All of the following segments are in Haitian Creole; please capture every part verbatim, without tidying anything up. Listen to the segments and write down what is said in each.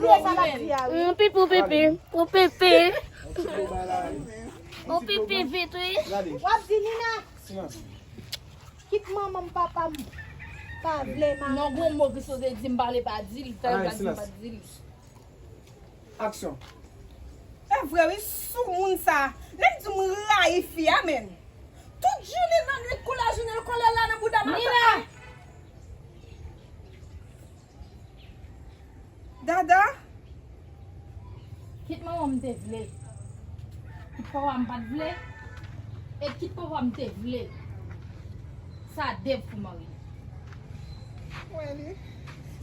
Ou pipi, ou pipi, ou pipi. Ou pipi vit, wi. W ap di Nina. Kit manman m, papa m pa vle mari. Non, gon mo Christo te di m pale pa di l, sa yo pa di m pa di l. Aksyon. E vre wi, soumoun sa. Lè m di m rayi fi a, men. Tout jounen nan nwit kou lajounen l kole la nan bouda m. Nina! Dada. Kit manman m te vle, kit papa m pa t vle, e kit papa m te vle, sa Dev pou marye.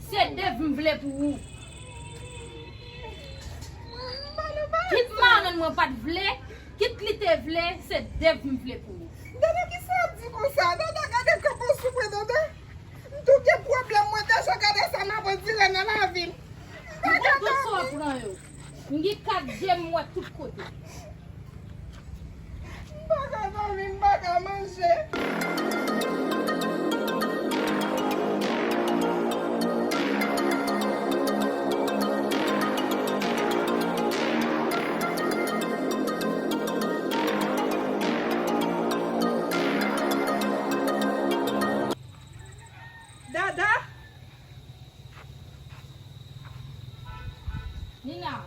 Se Dev m vle pou ou. Kit malann mwen pa t vle, kit li te vle, se Dev m vle pou ou. Dada, kisa w ap di konsa? Dada, gade kòman w sou mwen, Dada. M tou gen pwoblèm, mwen deja gade sa m ap andire nan lavi m. M pa ka dòmi. M gen kat je m wè tout kote. M pa ka dòmi, m pa ka manje. Dada. Nina.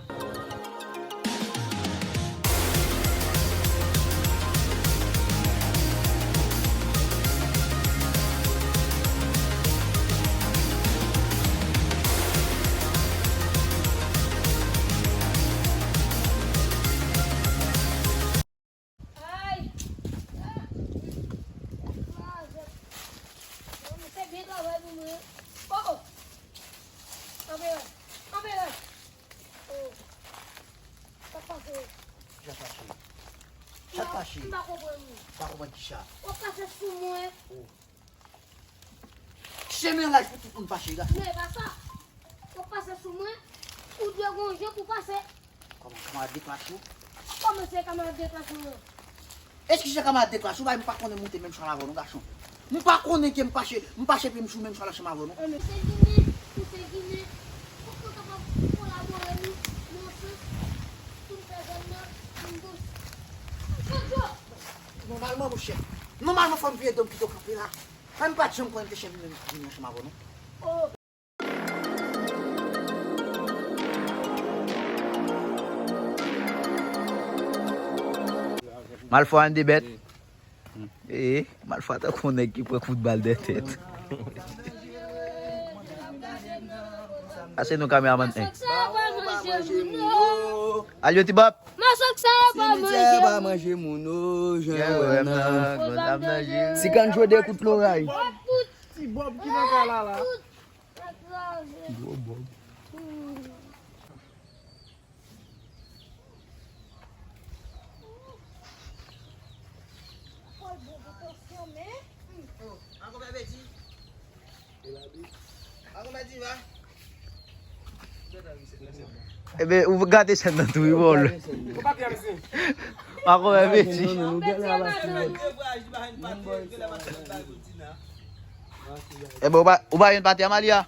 Ay! Ah! Kraze. Bon, se byen travay pou mwen. Oh, oh! Kanpe la! Kanpe la! Oh! Sa k pase? Sa k pase? Sa k pase? M pa konprann ou. Pa konprann kisa? W ap pase sou mwen. Oh. Chemen an laj pou tout moun pase la. Men e pa sa. W ap pase sou mwen, ou dwe gon jan pou pase. Kòman, kamarad de klas ou? Kòman se kamarad de klas mwen? Eskize kamarad de klas ou, bay m pa konnen moute menm chwal avè w non, gason. M pa konnen ke m pache, m pache pye m sou menm chwal ansanm avè w non. Ou se ginen, ou se ginen. Ou pa kapab kolabore nou, nan sans, pou n fè zòn nan vin dous. Jojo! Nòmalman, monchè, nòmalman, fò m vire do m pito kanpe la. Mwen m pa t janm konnen ke chen vini ansanm avè w non. Malfwa an de bèt. Ee, Malfwa tankou yon nèg ki pran kout bal dèyè tèt. Ase nou kameramann en. Al yo ti bòp. Masak sa yo pa manje moun. Ti kann jwe de kout loray. Ti bòb ki nan kay la la. Gwo bòb. Ebe, ou gate sèn nan tou, wi, bòl. Ou pa konn Beti. Ebe, ou pa, ou pa jwenn pate Amalia?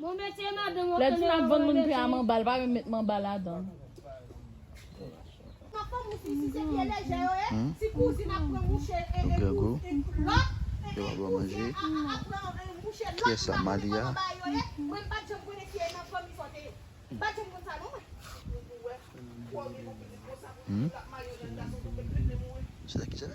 Lè di n ap vann moun pye a manba, l pa menm met manba ladan. Yo gen gou. Yo pa bò manje. Kiyès sa, Malia? Hmm? Se sa ki sa?